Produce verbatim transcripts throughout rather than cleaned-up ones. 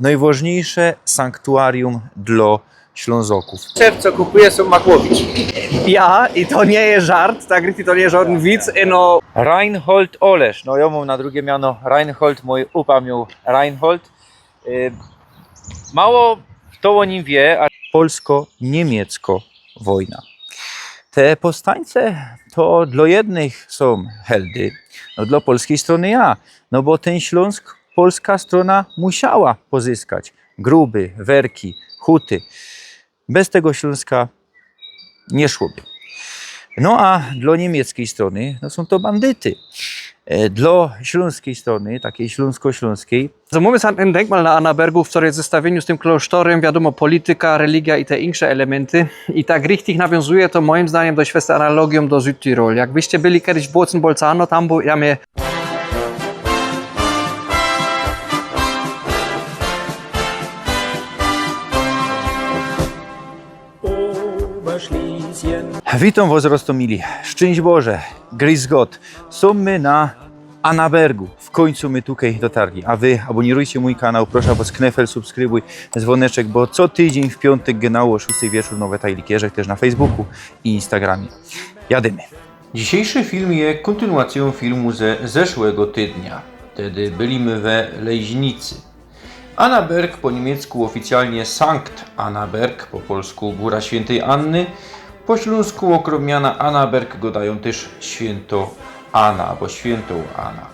Nojwożniyjsze sanktuarium dlo Ślōnzoków. Serce kupuje so Makłowicz. Ja, i to niy je żart, tak, i to niy je żŏdyn wic, no. Reinhold Olesz, no jŏ mōm na drugie miano Reinhold, mōj ôpa mioł Reinhold. Y, mało fto ô nim wiy, a polsko-niymiecko wojna. Te powstańce to dlo jednych sōm heldy, no dlo polskij strōny ja, no bo tyn Ślōnsk polska strōna musiała pozyskać. Gruby, Werki, Huty. Bez tego Ślōnska niy szłoby. No a dlo niymieckiej strōny, no sōm to bandyty. E, dlo ślōnskij strōny, takij ślōnsko-ślōnskij. Zamōwiymy sam tyn dynkmal na Annabergu, w wtorej w zestawiynio z tym klosztorym, wiadōmo, polityka, religia i te insze elementy. I tak richtig nawiōnzuje to mojim zdaniym do świeste analogiōm do Südtirol. Jak wyście byli kedyś w Bozen-Bolzano, tam bōł, ja mie Witōm wŏs, rostomili. Szczyńść Boże, Grüß Gott. Sōm my na Annabergu. W kōńcu my tukej dotarli. A wy abōnirujcie mōj kanał, proszã wŏs, knefel, subskrybujcie, zwōneczek, bo co tydziyń w piōntek genau ô szōstej wieczōr nowe tajliki, jeżech tyż na Facebooku i Instagramie. Jadymy. Dzisiejszy film je kōntynuacyjōm filmu ze zeszłego tydnia. Tedy byli my we Leźnicy. Annaberg, po niymiecku ôficjalnie Sankt Annaberg, po polsku Góra Świętej Anny, po ślōnsku ôkrōmniana Annaberg, godajōm tyż Święto Ana abo Świętŏ Ana.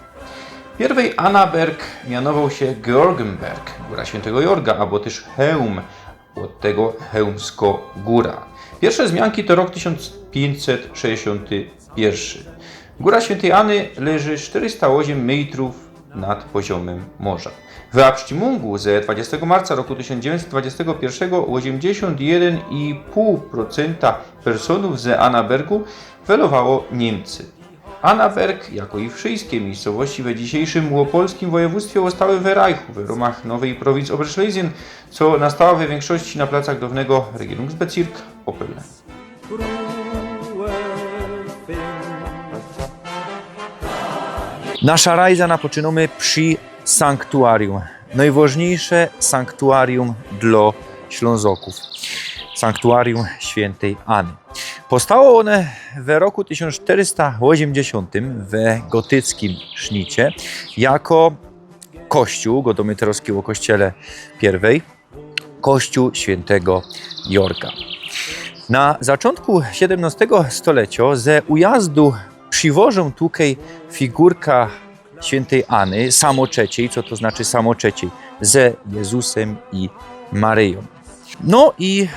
Pierwej Annaberg mianowoł sie Georgenberg, Góra Świętego Jorga, abo tyż Chełm, ôd tego Chełmsko Góra. Piyrwsze zmianki to rok tysiōnc piyńćset sześćdziesiōnty piyrszy. Góra Świętej Anny leży sztyrysta ôziym mejtrōw nad poziōmym morza. We absztymōngu ze dwudziestego marca roku tysiōnc dziewięćset dwudziestego piyrszego ôziymdziesiōnt jedyn i pōł procynta personōw ze Annabergu welowało Niymcy. Annaberg, jako i wszyjske miyjscowości we dzisiejszym małopolskim wojewōdztwie, ôstały we Reichu, we rōmach nowyj prowincji Oberschlesien, co nastała we wiynkszości na placach downego Regierungsbezirk Oppeln. Nasza rajza napoczynōmy przi sanktuarium. Nojwożniyjsze sanktuarium dlo Ślōnzokōw. Sanktuarium Świyntyj Any. Powstało ône we roku tysiōnc sztyrysta ôziymdziesiōntym we gotyckim sznicie jako kościōł, godōmy terŏz ô kościele piyrwyj, kościōł świyntego Jorga. Na zaczōntku siedymnŏstego stoleciŏ ze ujazdu prziwożōm tukej figurka świyntyj Any, samoczeciyj. Co to znaczy samoczeciyj? Ze Jezusym i Maryjōm. No i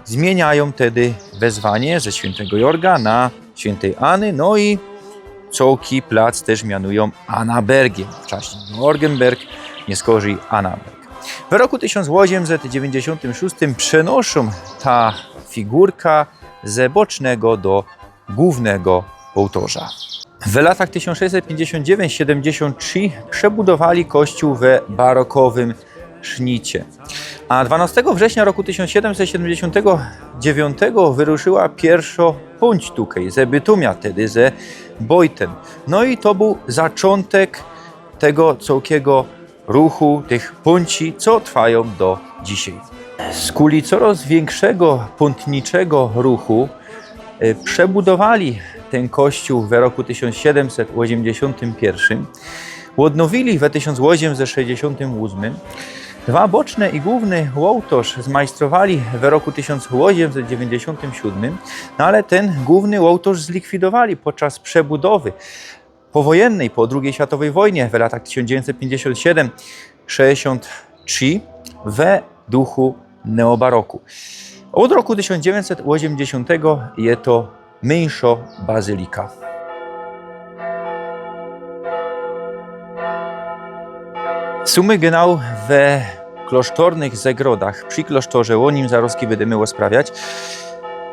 zmiyniajōm tedy wezwanie ze świyntego Jorga na świyntyj Any, no i cołki plac tyż mianujōm Annabergiem. Wczaśnij Jorgenberg, niyskorzij Annaberg. We roku tysiōnc ôziymset dziewiyńćdziesiōntym szōstym przenoszōm ta figurka ze bocznego do głōwnego ôłtŏrza. W latach tysiōnc sześćset piyńćdziesiōnt dziewięć siedymdziesiōnt trzi przebudowali kościōł we barokowym sznicie. A dwanŏstego września roku tysiōnc siedymset siedymdziesiōntego dziewiōntego wyruszyła piyrszŏ pōńć tukej, ze Bytōmia, tedy ze Bojtyn. No i to bōł zaczōntek tego cołkigo ruchu, tych pōńci, co trwajōm do dzisiej. Skuli corŏz wiynkszego pōntniczego ruchu, e, przebudowali tyn kościōł we roku tysiōnc siedymset ôziymdziesiōntym piyrszym, ôdnowili we tysiōnc ôziymset sześćdziesiōntym ôsmym, dwa boczne i głōwny ôłtŏrz zmajstrowali we roku tysiōnc ôziymset dziewiyńćdziesiōntym siōdmym, no ale tyn głōwny ôłtŏrz zlikwidowali podczas przebudowy powojennyj, po drugij światowyj wojnie, w latach tysiōnc dziewiyńćset piyńćdziesiōnt siedym sześćdziesiōnt trzi, we duchu neobaroku. Ôd roku tysiōnc dziewiyńćset ôziymdziesiōntego je to myńszŏ bazylika. Sōmy genau we klosztornych zagrodach, przi klosztorze, ô nim zarŏzki bydymy rozprawiać.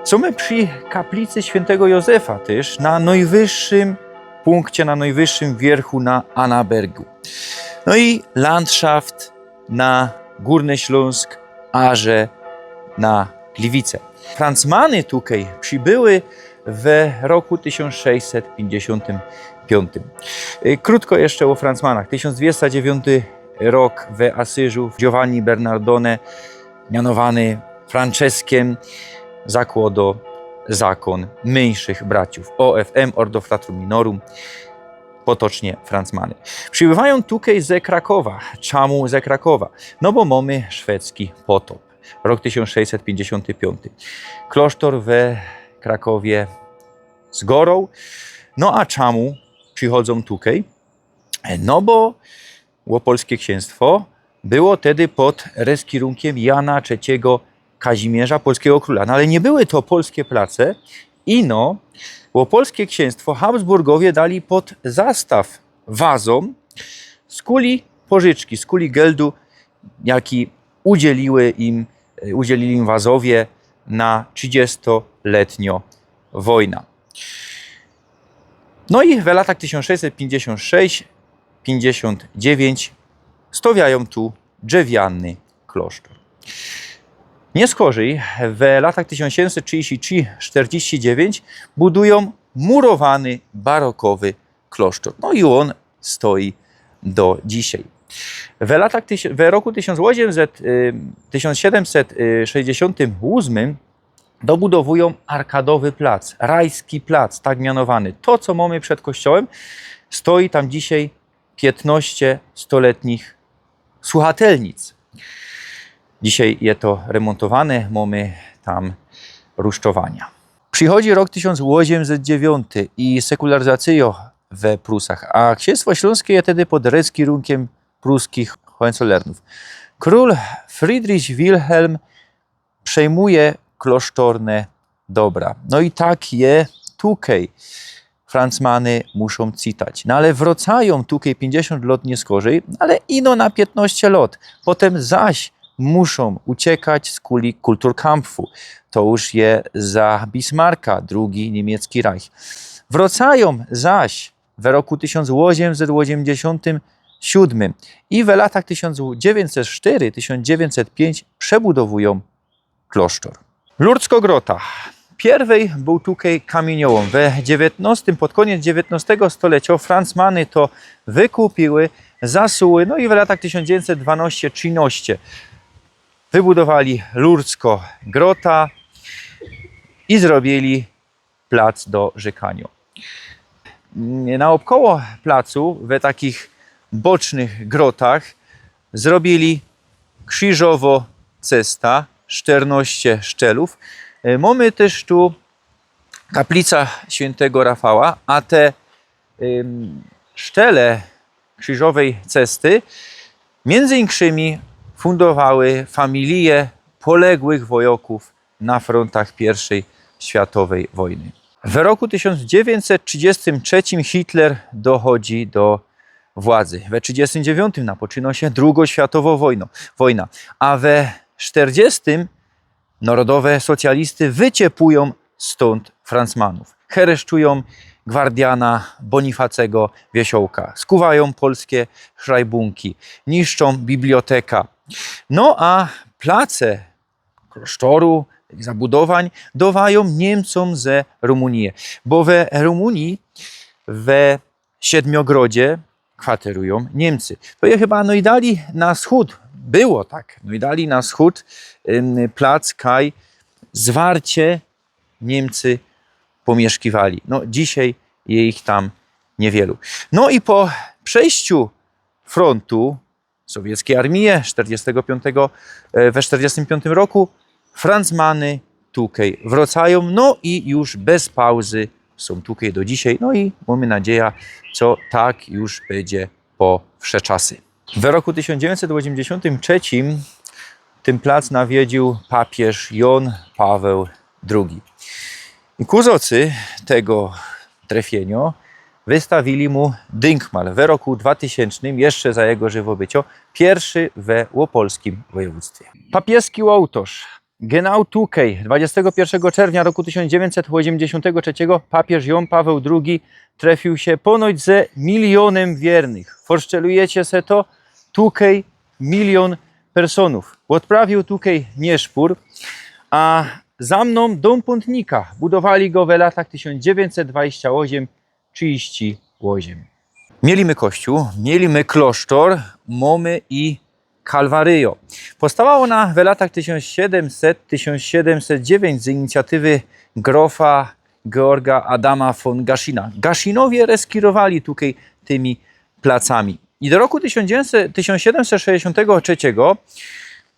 Sōmy przi kaplicy świyntego Józefa, tyż na nojwyższym pōnkcie, na nojwyższym wiyrchu na Annabergu. No i landszaft na Gōrny Ślōnsk, aże na Gliwice. Francmany tukej przibyły we roku tysiōnc sześćset piyńćdziesiōntym piōntym. Y, krōtko jeszcze ô Francmanach. Tysiōnc dwiesta dziewiōnty Rok we Asyżu Giovanni Bernardone, mianowany Franceskiym, zakłodo zakōn myńszych braciōw. O F M, Ordo Fratrum Minorum, potocznie Francmany. Przybywają tukej ze Krakowa. Czamu ze Krakowa? No bo mōmy szwedzki potop. Rok tysiōnc sześćset pięćdziesiąty piąty. Klosztor we Krakowie zgoroł. No a czamu przychodzą tukej? No bo Łopolskie Księstwo było tedy pod reskirunkiem Jana trzeciego Kazimierza, polskiego króla. No ale nie były to polskie place. Ino Łopolskie Księstwo Habsburgowie dali pod zastaw Wazom z kuli pożyczki, z kuli geldu, jaki udzieliły im, udzielili im Wazowie na trzydziestoletnią wojnę. No i w latach tysiąc sześćset pięćdziesiąt sześć pięćdziesiąt dziewięć stawiają tu drzewiany klosztor. Nie skorzyj, w latach tysiąc siedemset trzydzieści trzy czterdzieści dziewięć budują murowany, barokowy klosztor. No i on stoi do dzisiaj. W latach tyś-, w roku tysiąc osiemset, y, tysiąc siedemset sześćdziesiątym ósmym dobudowują arkadowy plac, rajski plac, tak mianowany. To, co mamy przed kościołem, stoi tam dzisiaj piętnaście stoletnich słuchatelnic. Dzisiaj je to remontowane, mamy tam rusztowania. Przychodzi rok tysiąc osiemset dziewiąty i sekularyzacja we Prusach, a Księstwo Śląskie je tedy pod reskirunkiem pruskich Hohenzollernów. Król Friedrich Wilhelm przejmuje klosztorne dobra. No i tak je tukej Francmany muszą citać. No ale wracają tukej pięćdziesiąt lot nie skorzyj, ale ino na piętnaście lot. Potem zaś muszą uciekać z kuli Kulturkampfu. To już je za Bismarcka, drugi niemiecki Reich. Wracają zaś w roku tysiąc osiemset osiemdziesiątym siódmym i w latach tysiąc dziewięćset cztery tysiąc dziewięćset pięć przebudowują klosztor. Lurdzko Grota. Pierwej był tukej kamieniołom. We dziewiętnastym, pod koniec dziewiętnastego stolecia Francmany to wykupiły, zasuły, no i w latach tysiąc dziewięćset dwanaście trzynaście wybudowali Lurdzko Grota i zrobili plac do rzekania. Naokoło placu, we takich bocznych grotach, zrobili krzyżowo cesta, czternaście szczelów. E, mamy też tu kaplica świętego Rafała, a te, ym, szczele krzyżowej cesty między innymi fundowały familie poległych wojaków na frontach pierwszej światowej wojny. W roku tysiąc dziewięćset trzydziestym trzecim Hitler dochodzi do władzy. We trzydziestym dziewiątym napoczyna się druga światowa wojna, wojna, a we czterdziestym narodowe socjalisty wyciepują stąd Francmanów. Hereszczują gwardiana Bonifacego Wiesiołka, skuwają polskie szrajbunki, niszczą biblioteka. No a place klosztoru, zabudowań dawają Niemcom ze Rumunii, bo we Rumunii, we Siedmiogrodzie kwaterują Niemcy. To je chyba najdalij na wschód, było tak, najdalij na wschód, ym, plac, kaj zwarcie Niemcy pomieszkiwali. No, dzisiaj je ich tam niewielu. No i po przejściu frontu sowieckiej armii czterdziestego piątego, e, we czterdziestym piątym roku Francmany tukej wracają, no i już bez pauzy są tukej do dzisiaj, no i mamy nadzieję, co tak już będzie po wsze czasy. W roku tysiąc dziewięćset osiemdziesiątym trzecim ten plac nawiedził papież Jan Paweł drugi. I ku zocy tego trefienia wystawili mu dynkmal w roku dwutysięcznym, jeszcze za jego żywobycia, pierwszy we łopolskim województwie. Papieski ołtŏrz. Genau tukej, dwudziestego pierwszego czerwca roku tysiąc dziewięćset osiemdziesiątego trzeciego, papież Jan Paweł drugi trefił się ponoć ze milionem wiernych. Forszelujecie se to? Tukej milion personów. Odprawił tukej nieszpór, a za mną dom pōntnika. Budowali go w latach tysiąc dziewięćset dwadzieścia osiem trzydzieści osiem. Mieli my kościōł, mieli my klosztor, mōmy i kalwaryjo. Powstała ôna w latach tysiōnc siedymset, tysiōnc siedymset dziewiyńć z inicjatywy grofa Georga Adama von Gaszina. Gaszinowie reskirowali tukej tymi placami. I do roku tysiōnc siedymset sześćdziesiōntego trzeciego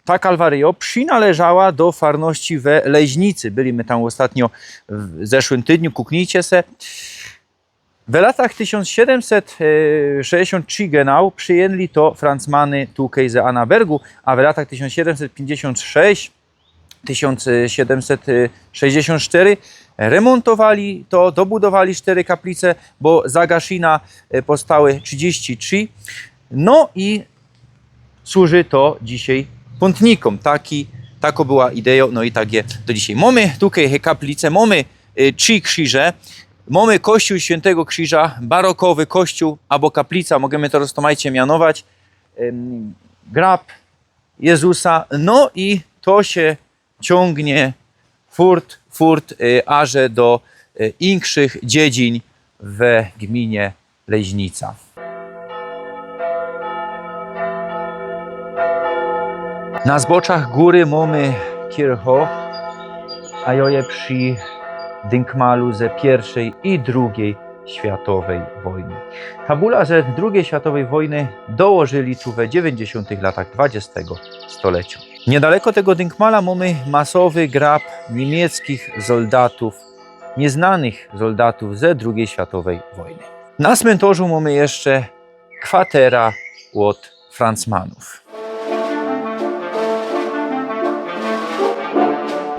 ta kalwaryjo przinależała do farności we Leźnicy. Byli my tam ôstatnio w zeszłym tydniu, kuknijcie se. W latach tysiōnc siedymset sześćdziesiōnt trzi genau przijyńli to Francmany tukej ze Annabergu, a w latach tysiōnc siedymset piyńćdziesiōnt sześć, tysiōnc siedymset sześćdziesiōnt sztery remōntowali to, dobudowali sztery kaplice, bo za Gaszina, e, powstały trzidziści trzi. No i służy to dzisiej pōntnikōm. Taki, takŏ była idejo, no i tak je do dzisiej. Mōmy tukej kaplice, mōmy, y, trzi krziże, mōmy kościōł świyntego Krziża, barokowy kościōł abo kaplica, możymy to roztōmajcie mianować, ym, grab Jezusa, no i to sie ciōngnie furt, furt, y, aże do, y, inkszych dziedziń we gminie Leźnica. Na zboczach gōry mōmy kierchŏ, a jo je przi dynkmalu ze piyrwszyj i drugij światowyj wojny. Tabula ze drugij światowyj wojny dołożyli tu we dziewiyńćdziesiōntych latach dwudziestego stolecjo. Niydaleko tego dynkmala mōmy masowy grab niymiecczich zoldatōw, niyznanych zoldatōw ze drugij światowyj wojny. Na smyntorzu mōmy jeszcze kwatera ôd Francmanōw.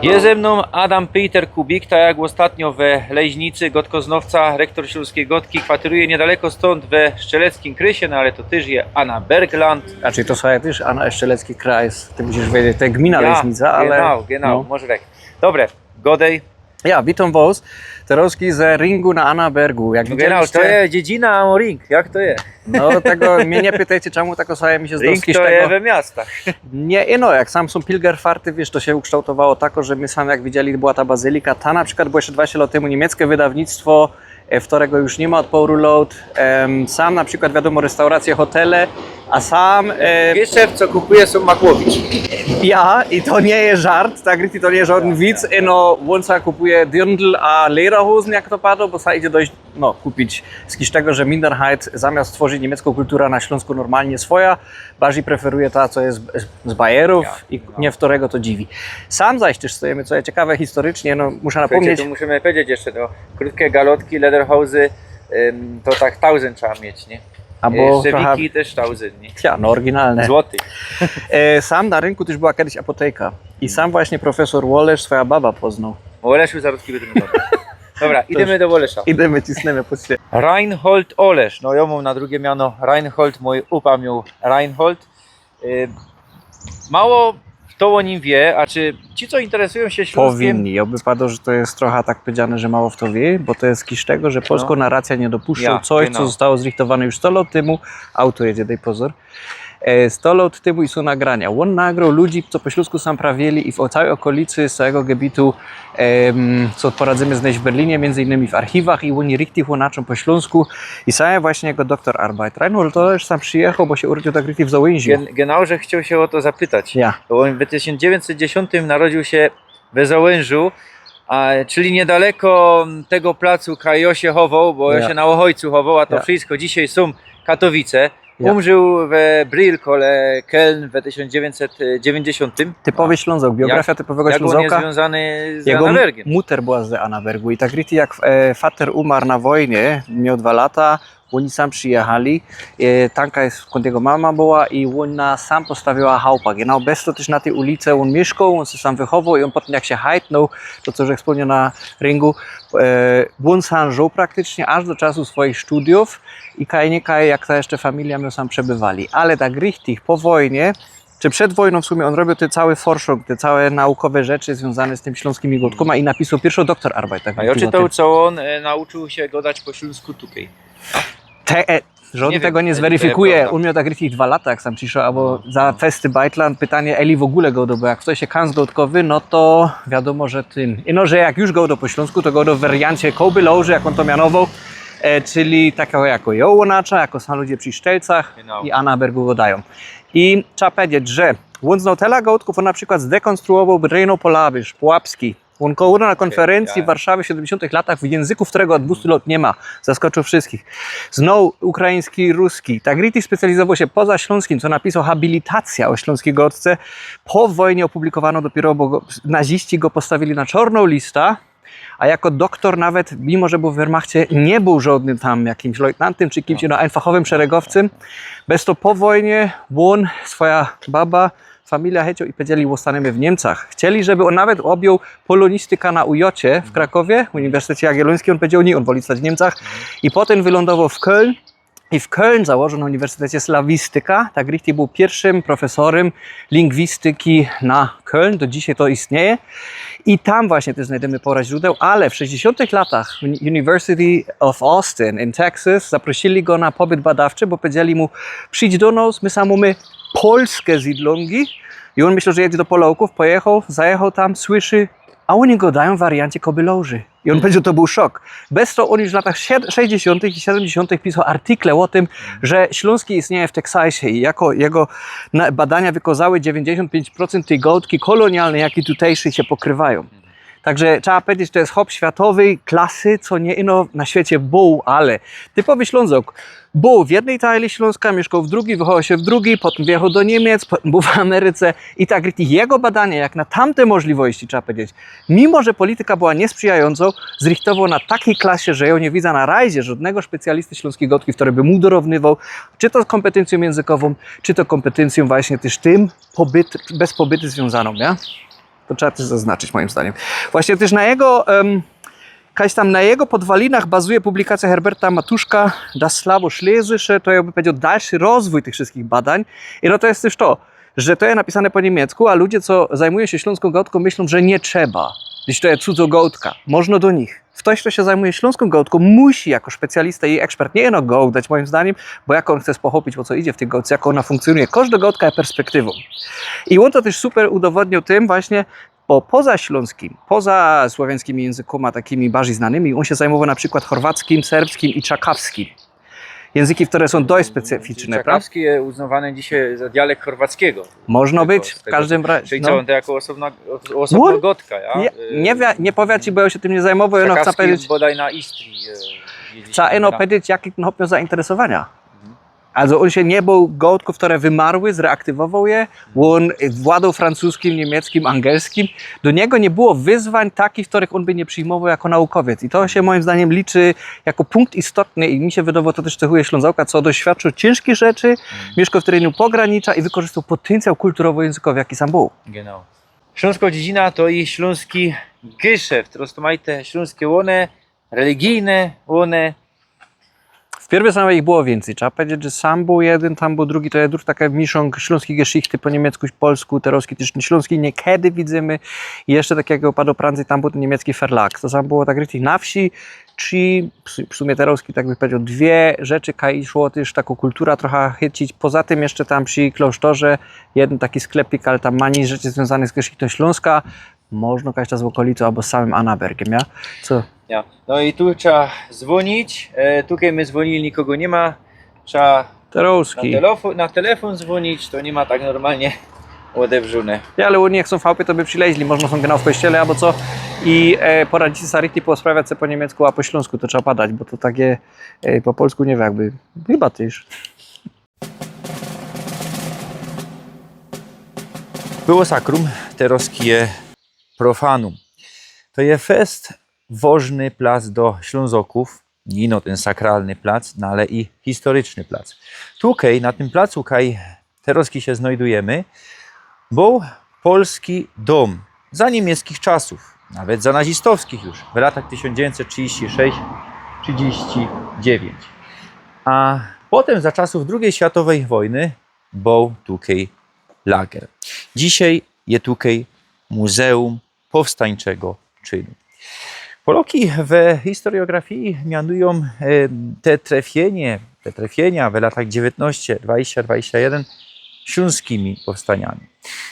Je ze mnōm Adam Peter Kubik, tak jak ôstatnio we Leźnicy, gotkoznŏwca, rektor Ślōnskij Gotki, kwateruje niydaleko stōnd we Szczeleckim Krysie, no ale to tyż je Annabergland. Znaczy, to sōm tyż Anna-, Szczelecki Kraj, ty musisz wiedzieć, to je gmina Leźnica, ale genau, genau, no. Może tak. Dobre, godej. Ja, witōm wŏs. Terŏzki ze ringu na Annabergu. Jak no widzieliście, genau, to je dziedzina, a ring, jak to je? No, tego mie niy pytejcie, czymu tak o sobie mi sie zdoł. Ring to je we miastach. Niy, no, jak sam sōm pilgerfarty, wiysz, to sie ukształtowało tako, że my sam, jak widzieli, była ta bazylika, ta na przikłŏd, bo jeszcze dwadzieścia lat tymu niymieckie wydawnictwo, e, w ktorego już niy ma ôd pŏru lŏt. Em, sam na przikłŏd, wiadōmo, restauracje, hotele, a sam, e, Pierwsze, co kupuje, sōm makłowiczi. Ja, i to niy je żart, tak, i to niy je żŏdyn wic, no, ôn sam kupuje dirndl a lederhōzyn, jak to padŏ, bo sam idzie dość, no, kupić. Z tego, że Minderheit zamiast tworzić niymiecko kultura na Ślōnsku normalnie swoja, bardzij preferuje ta, co je z, z Bayerōw. Ja, i no. Niy w ktorego to dziwi. Sam zaś tyż stojymy, co je ciekawe historycznie, no, musza napōmnieć. Słuchajcie, tu musimy powiedzieć jeszcze, to krótkie galotki, lederhōzy, ym, to tak tauzyn trzeba mieć, niy? Abo jeszcze trochã wiki tyż tauzyn, niy? Ja, no, ôryginalne. Złoty. E, sam na rynku tyż była kejś apoteka. I sam właśnie profesor Ôlesz swoja baba poznoł. Ôleszu, zarŏzki bydymy do... Dobra, idymy do Ôlesza. Idymy, cisnymy pod sie. Reinhold Ôlesz. No, jo mōm na drugie miano Reinhold, mōj upa mioł Reinhold. Y, mało fto ô nim wiy, a czy ci, co interesujōm sie Ślōnskim... Powinni. Jo by padoł, że to je trochã tak powiedziane, że mało fto wiy, bo to je kejś tego, że polskŏ naracja niy dopuszcza coś, co zostało zrychtowane już sto lŏt tymu. Autor jedzie, dej pozōr. E, sto lŏt tymu i sōm nagrania. Ôn nagroł ludzi, co po ślōnsku sam prawili i w o-, cołkij ôkolicy, z cołkigo gebitu, em, co poradzymy znojś w Berlinie, miyndzy innymi w archiwach, i ôni richtig ônaczōm po ślōnsku. I sam właśnie jego doktorarbeit. Reinhold Ôlesz sam przijechoł, bo sie urodziył tak richtig w Załynżu. Gen-, genau, że chcioł sie ô to zapytać. Ja. Bo ôn w tysiōnc dziewiyńćset dziesiōntym narodziōł sie we Załynżu, a, czyli niydaleko tego placu, kaj jo sie chowoł, bo jo sie na Ôchojcu chowoł, a to wszystko dzisiej sōm Katowice. Ja. Umrzōł we Briehl kole Köln we tysiōnc dziewiyńćset dziewiyńćdziesiōntym. Typowy Ślōnzok, biografia typowego Ślōnzoka. Jak ôn je zwiōnzany z Annabergiem? Jego muter była z Annabergu i tak richtig jak, e, fater umarł na wojnie, mioł dwa lata, ôni sam przijechali, e, tamka je, skōnd jego mama była i ôna sam postawiła chałupa. Genau bez to tyż na tyj ulice ôn miyszkoł, ôn sie sam wychowoł i ôn potym jak sie hajtnōł, to co już wspōmniano na ringu, e, ôn sam żōł praktycznie aż do czasu swojich studiōw i kaj niy kaj, jak ta jeszcze familijŏ, mioł sam przebywali. Ale tak richtig po wojnie, czy przed wojnōm w sumie ôn robioł te cołke forschung, te cołke naukowe rzeczy zwiōnzane z tymi ślōnskimi gŏdkōma i napisoł piyrwszõ doktorarbeit, tak. A jo czytoł, co ôn, e, nauczōł sie gŏdać po ślōnsku tukej. Te, e, żŏdyn tego niy zweryfikuje. Niy wiym, czy to je prŏwda. Ôn mioł tak richtig dwa lata, jak sam prziszoł, abo za festy bajtla, pytanie, eli w ôgōle gŏdŏ, bo jak ftoś je kajś gŏdkowy, no to wiadōmo, że tym. I no, że jak już gŏdŏ po ślōnsku, to gŏdŏ w wariancie kołby loży, jak ôn to mianowoł. E, czyli tako jako jŏ ônacza, jako sōm ludzie przi Sztelcach Genau. i Annabergu gŏdajōm. I trzeba pedzieć, że ôn znŏł tela gŏdkōw, ôn na przikłod zdekonstruowoł Rejno Polabysz, Pułapski. Ôn gŏdŏ na konferyncji ja. w Warszawie w siedymdziesiōntych latach w jynzyku, ftorego ôd dwustu lŏt niy ma. Zaskoczył wszyskich. Znŏł ukraiński, ruski. Tak richtig specjalizowoł sie poza ślōnskim, co napisoł habilitacyjõ ô ślōnskij gŏdce. Po wojnie ôpublikowano dopiyro, bo go, naziści go postawiyli na czŏrnõ lista. A jako doktōr nawet, mimo że bōł w Wehrmachcie, niy bōł żŏdnym tam jakimś lejtnantym czy kimś, no, einfachowym szeregowcym. Bez to po wojnie ôn, swoja baba, familijŏ chyciōł i pedzieli: „Ôstanymy w Niymcach”. Chcieli, żeby ôn nawet ôbjōł polōnistyka na UJOC-ie w Krakowie, Uniwersytecie Jagiellońskim. Ôn pedział: „Niy”, ôn woli stać w Niymcach. I potym wylōndowoł w Köln. I w Köln założōł na uniwersytecie slawistyka. Tak richtig bōł piyrszym profesorym lingwistyki na Köln. Do dzisiej to istnieje. I tam właśnie tyż znajdymy pora źrōdeł, ale w sześćdziesiōntych latach Uni-, University of Austin in Texas zaprosiyli go na pobyt badawczy, bo pedzieli mu: „Przidź do nŏs, my sam mōmy polske zydlōngi”. I ôn myśloł, że jedzie do Polŏkōw, pojechoł, zajechoł tam, słyszy, a ôni gŏdajōm w wariancie kobylŏrzy. I ôn pedział, to bōł szok. Bez to ôn już w latach sied-, sześćdziesiōntych i siedymdziesiōntych pisoł artykle ô tym, że ślōnski istnieje w Teksasie i jako jego na-, badania wykazały, dziewiyńćdziesiōnt piyńć procynt tyj gŏdki kolōnialnyj, jak i tutejszyj sie pokrywajōm. Także trzeba pedzieć, to je chop światowyj klasy, co niy ino na świecie bōł, ale typowy Ślōnzok. Bōł w jednyj tajli Ślōnska, miyszkoł w drugyj, wychowoł sie w drugyj, potym wyjechoł do Niymiec, potym bōł w Ameryce i tak richtig jego badania, jak na tamte możliwości, trzeba pedzieć, mimo że polityka była niysprzyjajōncŏ, zrichtowoł na takij klasie, że jŏ niy widza na rajzie żŏdnego specjalisty ślōnskij gŏdki, ftory by mu dorōwnywoł, czy to z kōmpetyncjōm jynzykowōm, czy to kōmpetyncjōm właśnie tyż tym, pobyt, bez pobyty zwiōnzanōm, niy? To trzeba tyż zaznaczyć, mojim zdaniym. Właśnie tyż na jego, em, jakoś tam na jego podwalinach bazuje publikacja Herberta Matuszka Das Sławioszlesische, to, jŏ bych pedział, dalszy rozwōj tych wszyskich badań. I no to je tyż to, że to je napisane po niymiecku, a ludzie, co zajmujōm sie ślōnskōm gŏdkōm, myślōm, że niy trzeba, jeźli to je cudzŏ gŏdka. Możno do nich. Ftoś, fto sie zajmuje ślōnskōm gŏdkōm, musi jako specjalista i ekspert niy ino gŏdać, mojim zdaniym, bo jak ôn chce spochopić, ô co idzie w tyj gŏdce, jak ôna funkcjōnuje. Kożdŏ gŏdka je perspektywōm. I ôn to tyż super udowodniōł tym właśnie, bo poza ślōnskim, poza słowiańskimi jynzykōma takimi bardzij znanymi, ôn sie zajmowoł na przikłod chorwackim, serbskim i czakawskim. Jynzyki, ftory sōm dość specyficzne, prawda? Czakawski je uznawany dzisiej za dialekt chorwackiego. Możno Tego, być, z w tego, kożdym razie. Czyli co, ôn to jako ôsobno, ôs-, ôsobno gŏdka, ja? Niy, niy, wi-, niy powiym ci, bo jŏ sie tym niy zajmowoł, no chcã Czakawski pedzieć, bodaj na Istrii. E, gdzieś chcã tam ino na- pedzieć, jaki ôn mioł za interesowania. Also ôn sie niy bŏł gŏdkōw, ftory wymarły, zreaktywowoł je, ôn władoł francuskim, niymieckim, angelskim. Do niego niy było wyzwań takich, ftorych ôn by niy przijmowoł jako naukowiec. I to sie mojim zdaniym liczy jako punkt istotny i mi sie wydŏwało, to tyż cechowo Ślōnzŏka, co doświadczōł ciynżkich rzeczy, miyszkoł w terenie pogranicza i wykorzystoł potencjał kulturowo-jynzykowy, jaki sam bōł. Genau. Ślōnsko Dziedzina to i ślōnski geszeft, roztōmajte ślōnske łōny, religijne łōny. W piyrwyj samej ich było wiyncyj. Trzeba pedzieć, że sam bōł jedyn, tam bōł drugi, to je druh taki miszōnk ślōnskij geszichty po niymiecku, polsku, terŏzki tyż ślōnskij niykiedy widzymy. I jeszcze tak jak padło prędzej, tam bōł tyn niymiecki Verlag. To sam było tak richtig na wsi, czy w su-, w sumie terŏzki, tak bych pedział, dwie rzeczy, kaj szło tyż takõ kultura trocha chycić. Poza tym jeszcze tam przi klŏsztorze jedyn taki sklepik, ale tam mani rzeczy zwiōnzanych z geszichtōm Ślōnska. Możno kajś ta z ôkolicy abo z samym Annabergiem, ja? Co? Ja. No i tu trzeba zwōnić. E, tukej my zwōnili, nikogo niy ma. Trzeba na, Terŏzki. telefo-, na telefōn zwōnić, to niy ma tak normalnie ôdebrzōne. Ja, ale ôni jak sōm w chałpie, to by przileźli, możno sōm genau w kościele abo co. I, e, poradzicie se richtig posprawiać se po niymiecku, a po ślōnsku to trzeba padać, bo to takie, e, po polsku niy wiym, jakby, chyba tyż. Było sacrum, terŏzki je profanum. To je fest wŏżny plac do Ślōnzokōw, niy ino tyn sakralny plac, no ale i historyczny plac. Tukej, na tym placu, kaj terŏzki sie znajdujymy, bōł polski dōm za niymiecczich czasōw, nawet za nazistowskich już, w latach tysiōnc dziewiyńćset trzidziści sześć trzidziści dziewięć. A potym za czasōw drugij światowyj wojny bōł tukej lager. Dzisiej je tukej Muzeum Powstańczego Czynu. Polŏki we historyjŏgrafiji mianujōm, e, te trefienie, te trefienia w latach dziewiyntnŏście, dwadziścia, dwadziścia jedyn ślōnskimi powstaniami.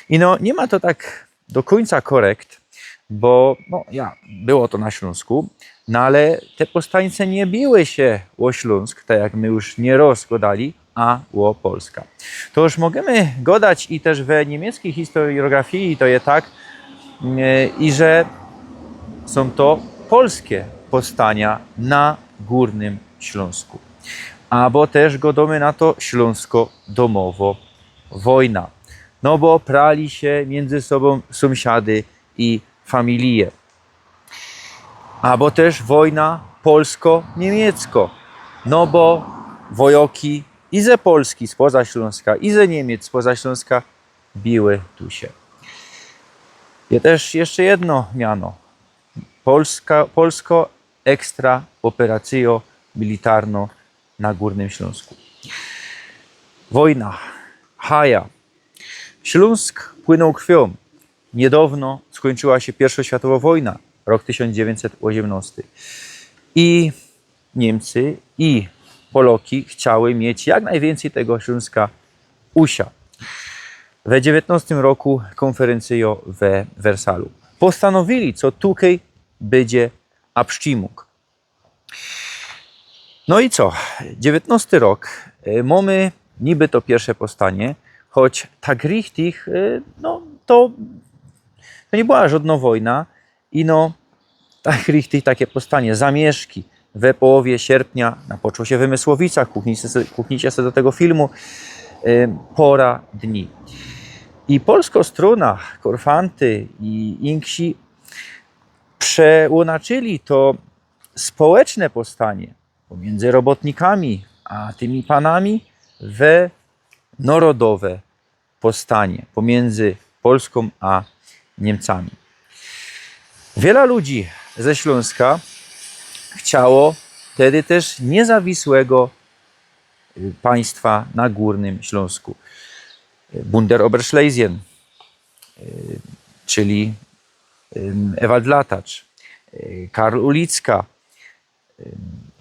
I no, niy ma to tak do kōńca korekt, bo, no, ja, było to na Ślōnsku, No ale te powstańce niy biły sie ô Ślōnsk, tak jak my już niyroz gŏdali, a ô Polska. To już możymy gŏdać i tyż we niymieckiej historiografii to je tak, e, i że sōm to polske powstania na Gōrnym Ślōnsku. Abo tyż gŏdōmy na to ślōnsko-dōmowo wojna. No bo prali sie miyndzy sobōm sōmsiady i familije. Abo tyż wojna polsko-niymiecko. No bo wojoki i ze Polski, spoza Ślōnska, i ze Niymiec, spoza Ślōnska, biły tu sie. Je tyż jeszcze jedno miano. Polska, polsko ekstra operacyjo militarno na Gōrnym Ślōnsku. Wojna. Haja. Ślōnsk płynōł krwiōm. Niydŏwno skōńczyła sie piyrwszŏ światowo wojna, rok tysiōnc dziewiyńćset ôziymnŏsty. I Niymcy, i Poloki chciały mieć jak nojwiyncyj tego Ślōnska u sia. We dziewiyntnŏstym roku kōnferyncyjo we Wersalu. Postanowili, co tukej bydzie abstimmung. No i co? Dziewiyntnŏsty rok, e, mōmy niby to piyrwsze powstanie, choć tak richtig, e, no, to, to niy była żŏdnŏ wojna, ino tak richtig take powstanie, zamieszki we połowie sierpnia, napoczło sie we Mysłowicach, kuknijcie se, kuknijcie se do tego filmu, e, pora dni. I polsko strōna, Korfanty i inksi, przełōnaczyli to społeczne powstanie pomiyndy robotnikami a tymi panami we nŏrodowe powstanie pomiyndy Polskōm a Niymcami. Wiela ludzi ze Ślōnska chciało tedy tyż niyzawisłego, y, państwa na Gōrnym Ślōnsku. Bund der Oberschlesien, y, czyli, ym, Ewald Latacz, y, Karl Ulicka, ym,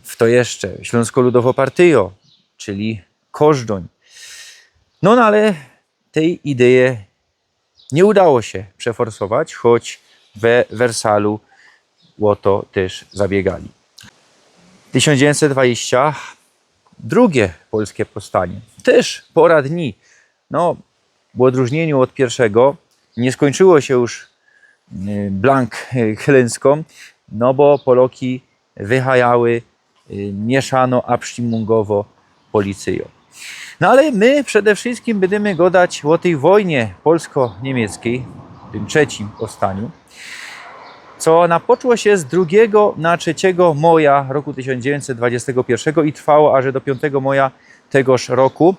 fto jeszcze, Ślōnsko Ludowo Partyjo, czyli Kożdōń. No, no ale tyj ideje niy udało sie przeforsować, choć we Wersalu ô to tyż zabiegali. Tysiōnc dziewiyńćset dwadzieścia drugie polske powstanie. Tyż pora dni. No, w ôdrōżniyniu ôd piyrwszego niy skōńczyło sie już, y, blank, y, klynskōm, no bo Poloki wyhajały, y, mieszano abstimmungowŏ policyjŏ. No ale my przede wszyjskim bydymy gŏdać ô tyj wojnie polsko-niymieckij, tym trzecim powstaniu, co napoczło sie z drugigo na trzecigo moja roku tysiōnc dziewiyńćset dwadzieścia piyrwszego i trwało aż do piōntego moja tegoż roku.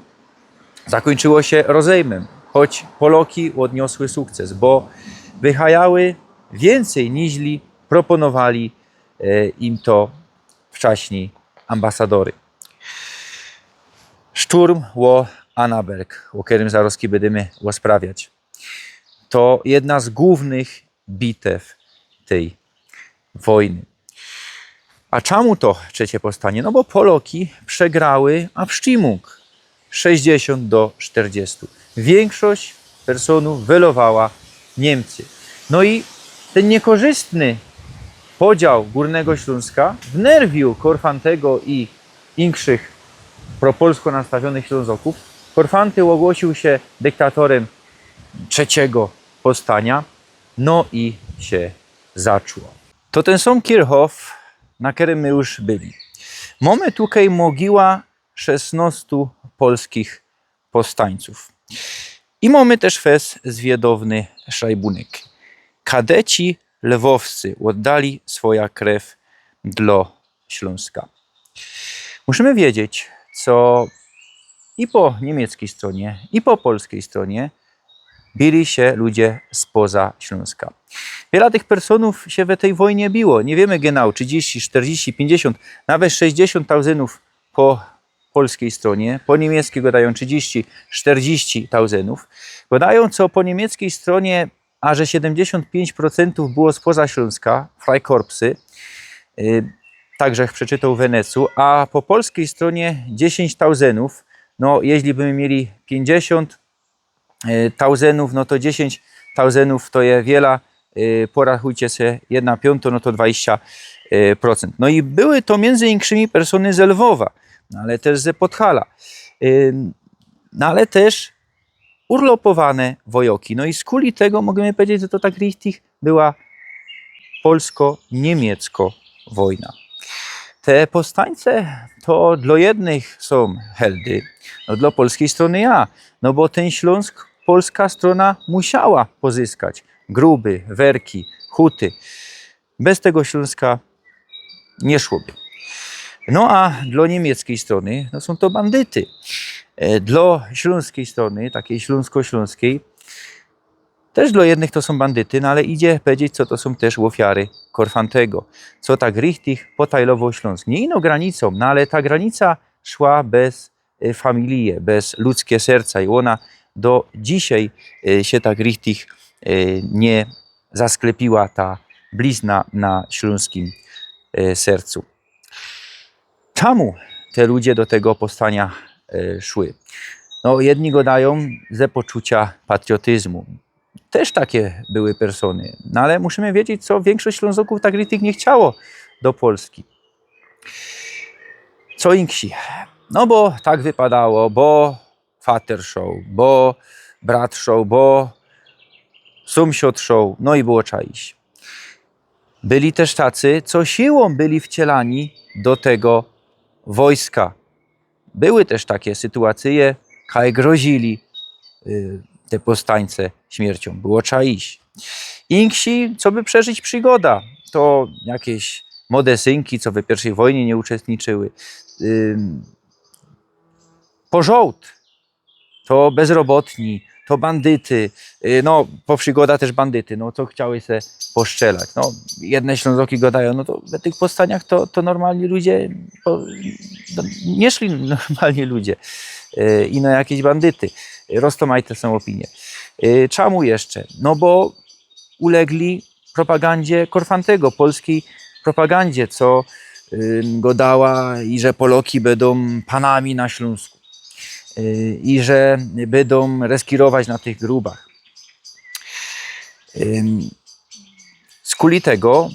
Zakōńczyło sie rozejmym, choć Poloki ôdniosły sukces, bo wyhajały wiyncyj niźli proponowali, e, im to wczaśnij ambasadory. Szturm ô Annaberg, ô kerym zarŏzki bydymy rozprawiać. To jedna z głōwnych bitew tyj wojny. A czymu to trzecie powstanie? No bo Poloki przegrały abstimmung sześćdziesiōnt do sztyrdziestu. Wiynkszość personōw wylowała Niymcy. No i tyn niykorzystny podział Gōrnego Ślōnska wnerwiōł Korfantego i inkszych propolsko nastawiōnych Ślōnzokōw. Korfanty ôgłosył sie dyktatorym trzecigo powstania. No i sie zaczło. To tyn sōm Kirchhof, na kerym my już byli. Mōmy tukej mogiła szesnŏstu polskich powstańcōw. I mōmy tyż fest zwiadowny szrajbunek. Kadeci lwowscy ôddali swoja krew dlŏ Ślōnska. Musimy wiedzieć, co i po niymieckij strōnie, i po polskij strōnie bili sie ludzie spoza Ślōnska. Wiela tych personōw sie we tyj wojnie biło. Niy wiymy genau, trzidziści, sztyrdziści, piyńćdziesiōnt, nawet sześćdziesiōnt tauzyndōw po polskij strōnie, po niymieckiej gŏdajōm trzidziści, sztyrdziści tauzyndōw. Gŏdajōm, co po niymieckiej strōnie aże siedymdziesiōnt piyńć procentōw było spoza Ślōnska, Freikorpsy, y, tak żech przeczytoł w Wenecu, a po polskij strōnie dziesiyńć tauzyndōw, no, jeźli bymy mieli piyńćdziesiōnt, y, tauzyndōw, no to dziesiyńć tauzyndōw to je wiela, y, porachujcie se, jedna piōntŏ, no to dwadzieścia, e, procynt. No i były to miyndzy inkszymi persōny ze Lwowa, no ale tyż ze Podhala, e, no ale tyż urlopowane wojoki. No i skuli tego możymy pedzieć, że to tak richtig była polsko-niymiecko wojna. Te powstańce to dlo jednych sōm heldy, no dlo polskij strōny ja, no bo tyn Ślōnsk polska strōna musiała pozyskać. Gruby, Werki, Huty. Bez tego Ślōnska niy szłoby. No a dlo niymieckyj strōny, no sōm to bandyty. E, dlo ślōnskij strōny, takij ślōnsko-ślōnskij, tyż dlo jednych to sōm bandyty, no ale idzie pedzieć, co to sōm tyż ôfiary Korfantego, co tak richtig potajlowo Ślōnsk. Niy ino granicōm, no ale ta granica szła bez, e, familije, bez ludzkie serca i ôna do dzisiej, e, sie tak richtig, e, niy zasklepiła, ta blizna na ślōnskim, e, sercu. Czamu te ludzie do tego powstania, e, szły? No, jedni godajōm ze poczucia patriotyzmu. Tyż take były persōny. No ale musimy wiedzieć, co wiynkszość Ślōnzoków tak richtig niy chciało do Polski. Co inksi? No bo tak wypadało, bo fater szoł, bo brat szoł, bo sōmsiōd szoł, no i było trzeba iś. Byli tyż tacy, co siłōm byli wcielani do tego wojska. Były tyż take sytuacyje, kaj grozili, y, te powstańce śmierciōm. Było trzeba iś. Inksi, co by przeżyć przigoda, to jakeś modesynki, co we piyrwszyj wojnie niy uczestniczyły. Ym, pożołd, to bezrobotni, to bandyty, y, no, po przigoda tyż bandyty, no, co chciały se poszczelać. No, jedne Ślōnzoki godajōm, no to we tych powstaniach to, to normalni ludzie, to, no, niy szli normalni ludzie, y, ino jakeś bandyty. Roztōmajte sōm ôpinie. Y, czamu jeszcze? No bo ulegli propagandzie Korfantego, polskij propagandzie, co, y, godała, iże Poloki bydōm panami na Ślōnsku, y, iże bydōm reskirować na tych grubach. Ym, skuli tego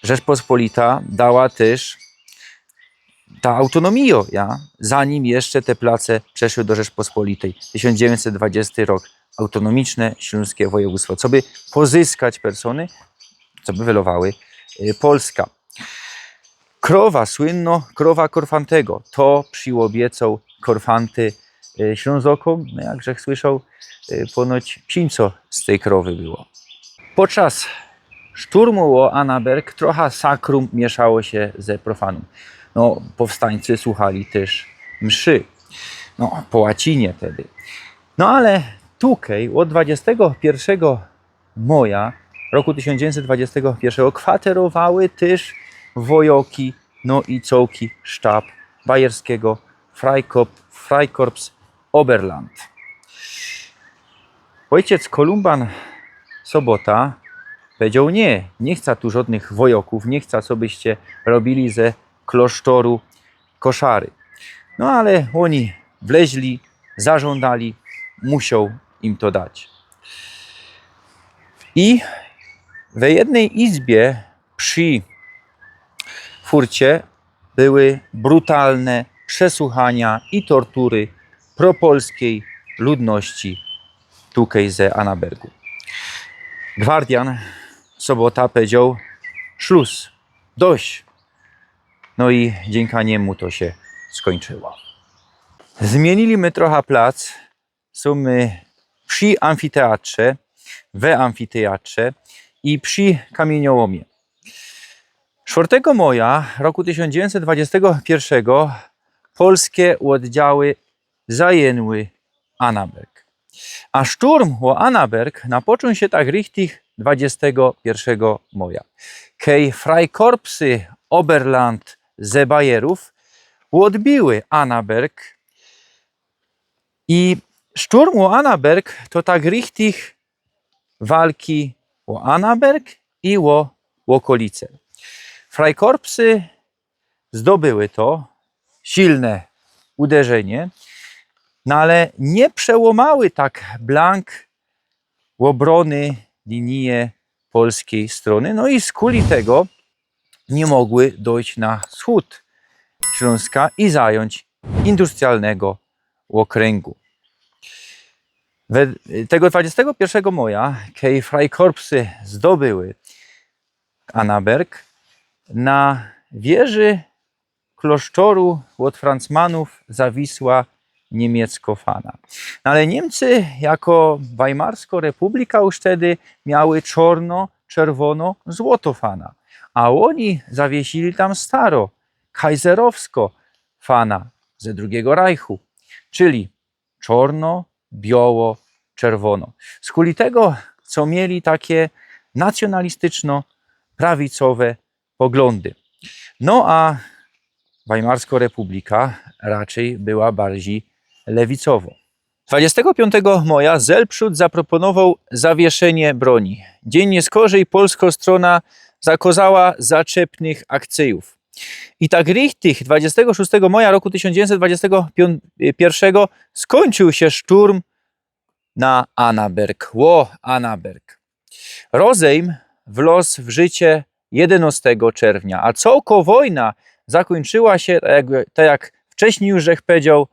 Rzeczpospolita dała tyż ta autonomijo, ja, zanim jeszcze te place przeszły do Rzeczpospolitej. Tysiōnc dziewiyńćset dwudziesty rok, autonomiczne ślōnskie wojewōdztwo, co by pozyskać persōny, co by welowały, y, Polska. Krowa, słynno, krowa Korfantego, to przyobiecōł Korfanty, y, Ślōnzokōm, no jak żech słyszoł, y, ponoć piyńco z tyj krowy było. Podczas szturmu ô Annaberg trocha sakrum miyszało sie ze profanum. No, powstańcy słuchali tyż mszy. No, po łacinie tedy. No ale tukej ôd dwudziestego piyrszego moja roku tysiōnc dziewiyńćset dwudziestego piyrszego kwaterowały tyż wojoki, no i cołki sztab bajerskigo Freikop-, Freikorps Oberland. Ôjciec Kolumban Sobota powiedzioł: „Niy, niy chca tu żodnych wojokōw, niy chca, co byście robiyli ze klosztoru koszary”. No ale ôni wleźli, zażōndali, musioł im to dać. I we jednyj izbie przi furcie były brutalne przesuchania i tortury propolskij ludności tukej ze Annabergu. Gwardian Sobota powiedzioł: „Szlus, dość”. No i dziynka niymu to sie skōńczyło. Zmiynili my trocha plac, sōm my przi amfiteatrze, we amfiteatrze i przi kamiyniōłōmie. Sztwŏrtego moja roku tysiōnc dziewiyńćset dwudziestego piyrszego polske ôddziały zajynły Annaberg. A szturm ô Annaberg napoczōn sie tak richtig dwudziestego piyrszego moja, kej Freikorpsy Oberland ze Bajerōw ôdbiły Annaberg. I szturm ô Annaberg to tak richtig walki ô Annaberg i ô ôkolice. Freikorpsy zdobyły to, silne uderzynie, no ale niy przełōmały tak blank ôbrōny linije polskij strōny. No i skuli tego niy mogły dojś na wschōd Ślōnska i zajōńć industrialnego ôkryngu. We, tego dwudziestego piyrszego moja, kej frajkorpsy zdobyły Annaberg, na wieży klosztoru ôd Francmanōw zawisła niymiecko fana. No ale Niymcy jako Weimarsko Republika już wtedy miały czŏrno-czerwōno-złoto fana, a ôni zawiesili tam staro, kajzerowsko fana ze drugigo Rajchu, czyli czŏrno, bioło, czerwōno. Skuli tego, co mieli takie nacjōnalistyczno-prawicowe poglōndy. No a Weimarsko Republika raczyj była bardzij lewicowo. Dwudziestego piōntego moja Selbschutt zaproponowoł zawieszynie broni. Dziyń niyskorzij polsko strōna zakŏzała zaczepnych akcyjōw. I tak richtig dwudziestego szōstego moja roku tysiōnc dziewiyńćset dwudziestego piyrszego skōńczōł sie szturm na Annaberg. Ło, Annaberg. Rozejm wlŏz w życie jedynŏstego czerwnia, a cołko wojna zakōńczyła sie, tak jak, tak jak wcześnij już żech pedzioł,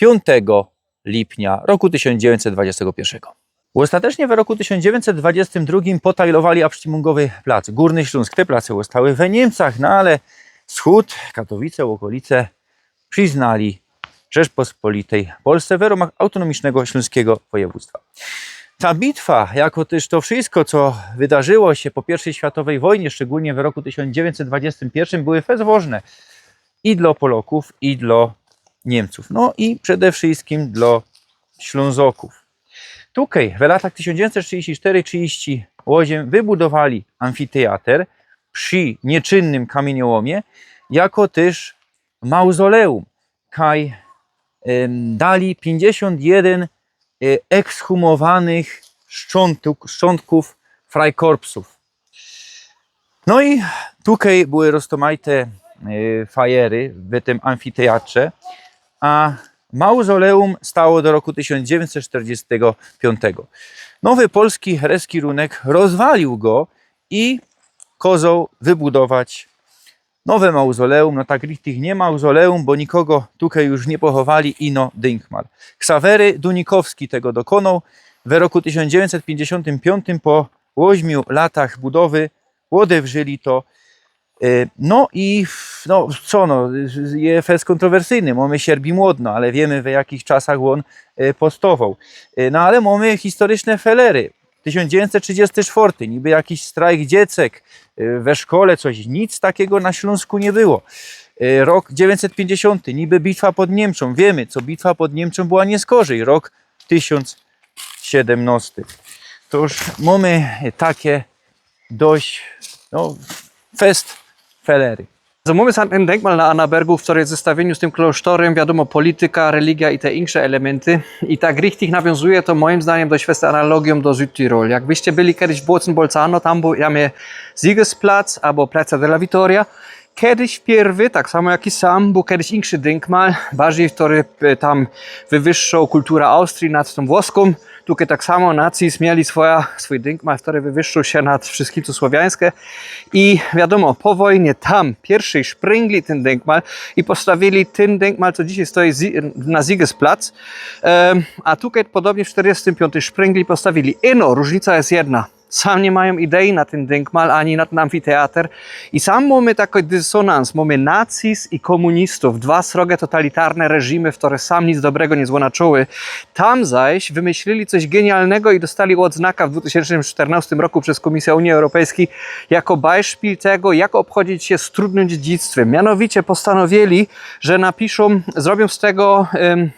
piōntego lipnia roku tysiōnc dziewiyńćset dwudziestego piyrszego. Ôstatecznie we roku tysiōnc dziewiyńćset dwudziestym drugim potajlowali Abstimmungōwy Plac, Gōrny Ślōnsk. Te place ôstały we Niymcach, no ale wschōd, Katowice, ôkolice, prziznali Rzeczpospolitej Polsce w rōmach autōnōmicznego ślōnskigo wojewōdztwa. Ta bitwa, jako tyż to wszysko, co wydarzyło sie po piyrwszij światowyj wojnie, szczegōlnie w roku tysiōnc dziewiyńćset dwudziestym piyrszym, były fest wŏżne i dlŏ Polŏkōw, i dlŏ Niymcōw. No i przede wszyskim dlŏ Ślōnzokōw. Tukej w latach tysiōnc dziewiyńćset trzidziści sztyry trzidziści ôziym wybudowali amfiteatr przi niyczynnym kamiyniōłōmie, jako tyż mauzoleum, kaj, em, dali piyńćdziesiōnt jedyn, e, ekshumowanych szczątk-, szczątkōw frajkorpsōw. No i tukej były roztōmajte, e, fajery w tym amfiteatrze, a mauzoleum stało do roku tysiōnc dziewiyńćset sztyrdziestego piōntego. Nowy polski reskirunek rozwalił go i kŏzoł wybudować nowe mauzoleum, no tak richtig niy mauzoleum, bo nikogo tukej już niy pochowali, ino dynkmal. Ksawery Dunikowski tego dokōnoł we roku tysiōnc dziewiyńćset piyńćdziesiōntym piōntym po ôźmiu latach budowy ôdewrzyli to. E, no i, no co, no, je fest kōntrowersyjny, mōmy Sierbi Młodno, ale wiymy, w jakich czasach ôn, e, powstŏwoł. E, no ale mōmy historycznie felery. Tysiōnc dziewiyńćset trzidziesti sztwŏrty, niby jakiś strajk dziecek, e, we szkole coś, nic takigo na Ślōnsku niy było. E, rok dziewiyńćset piyńćdziesiōnty, niby bitwa pod Niymczōm, wiymy, co bitwa pod Niymczōm była niyskorzij, rok tysiōnc siedymnŏsty. To już mōmy takie dość, no, fest felery. Zamōmy sam tyn dynkmal na Annabergu, w zestawiyniu z tym klosztorym, wiadōmo, polityka, religia i te insze elementy. I tak richtig nawiōnzuje to mojim zdaniym dość fest analogijōm do Südtirol. Jak wyście byli kedyś w Bozen-Bolzano, tam bōł, tam je Siegesplac abo Plaza della Vittoria. Kedyś piyrwy, tak samo jak i sam, bōł kedyś inszy dynkmal, bardzij, kery, e, tam wywyższŏł kultura Austrii nad tōm włoskōm. Tukej tak samo nazis mieli swoja, swōj dynkmal, kery wywyższōł sie nad wszyskim, co słowiańske. I wiadōmo, po wojnie tam piyrszy szpryngli tyn dynkmal i postawiyli tyn dynkmal, co dzisiej stoi zi-, na Siegesplac. Em, a tukej podobnie w sztyrdziestym piōntym szpryngli postawiyli. Ino, rōżnica je jedna. Sam niy majōm idei na tyn dynkmal, ani na tyn amfiteatr. I sam mōmy taki dysonans, mōmy nazis i kōmunistōw, dwa srogie totalitarne reżymy, kery sam nic dobrego niy złōnacziły. Tam zaś wymyślili coś genialnego i dostali ôdznaka w dwutysiōncznym sztyrnŏstym roku bez Kōmisyjõ Unii Europejskij jako beispil tego, jak ôbchodzić sie z trudnym dziedzictwym. Mianowicie postanowiyli, że napiszōm, zrobiōm z tego, em,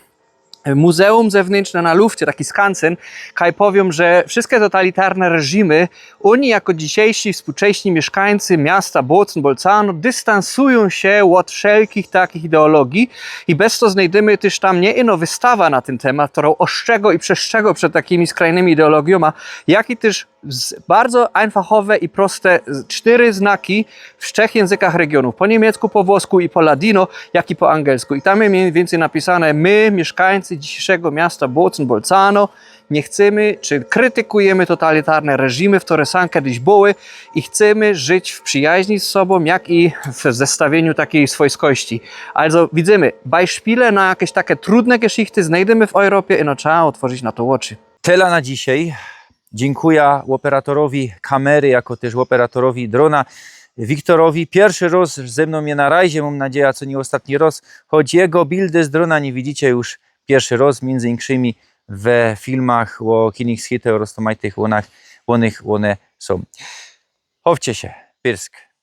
muzeum zewnōntrzne na lufcie, taki skansen, kaj powiym, że wszyskie totalitarne reżymy, ôni jako dzisiejsi współczesni miyszkańcy miasta Bozen-Bolzano dystansujōm sie ôd wszelkich takich ideologij i bez to znajdymy tyż tam niy ino wystawa na tyn tymat, kerŏ ôstrzegŏ i przestrzegŏ przed takimi skrajnymi ideologijōma, jak i tyż z-, bardzo ajnfachowe i proste z-, sztyry znaki w trzech jynzykach regiōnōw. Po niymiecku, po włosku i po ladino, jak i po angielsku. I tam je miyni wiyncyj napisane: „My, miyszkańcy dzisiejszego miasta Bozen-Bolzano, Niy chcemy, czy krytykujymy totalitarne reżymy, ftore sam kedyś były, i chcemy żyć w przyjaźni z sobą, jak i w zestawiyniu takij swojskości. Also widzymy, bajszpile na jakeś take trudne geschichty znejdymy w Europie i no trzeba ôtworzić na to ôczy. Tela na dzisiej. Dziynkuja ôperatorowi kamery, jako tyż ôperatorowi drōna Wiktorowi. Piyrszy rŏz ze mnōm je na rajzie, mōm nadzieja, co niy ôstatni rŏz, choć jego bildy z drōna niy widzicie już piyrszy rŏz, miyndzy inkszymi we filmach ô Kinigshite ôrŏz roztōmajtych łōnach, łōnach łōne sōm. Chowcie sie, pyrsk.